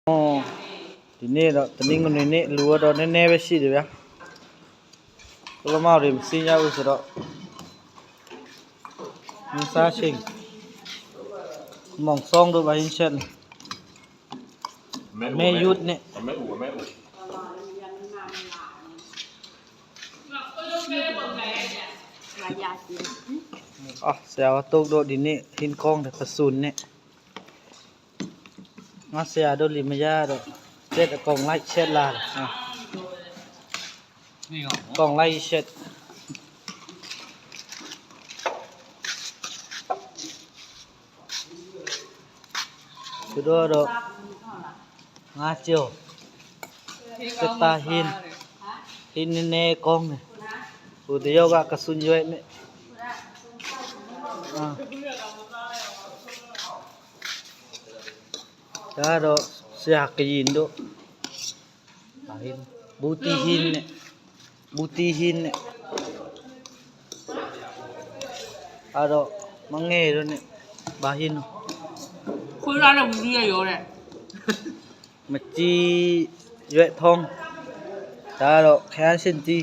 ອໍ ທີນີ້ເນາະ ຕະນິງມັນນີ້ ລັວດອກແນ່ໆໄວ້ຊິເດວະ ກໍລະເມົາເດ ມັນຊິຍາວສຸດດອກ ມີຊາເຊັງ ມອງຊອງດູບາຫິນເຊັນ ແມ່ຢຸດນີ້ ແມ່ອູ່ ແມ່ອູ່ ອາ ແຊວໂຕກໂດດດີນີ້ ຫີນກອງແຕ່ປະຊຸນນີ້ ມາເຊຍໂດລິມະຍາໂດ ເຈັດກອງໄລເຊັດລາ ອາ ນີ້ກໍກອງໄລເຊັດ ຄືໂດໂດ ງາຈຽວ ເຊັດຕາຫີນ ຫີນແນ່ໆກອງນີ້ ໂອ ດຽວກະກະສຸນເຍາະນີ້ ອາ ກະໂດ ເຊຍກະຍິນໂດ ບາຫີນ ບູຕີຫີນນີ້ ບູຕີຫີນນີ້ ອາໂດ ມາເງໂດນີ້ ບາຫີນ ຄຸຍລາວເລື່ອງເດຍໂຍແຫຼະ ມາຈີແວະທອງ ຕາໂດ ແຄເຊັນຈີ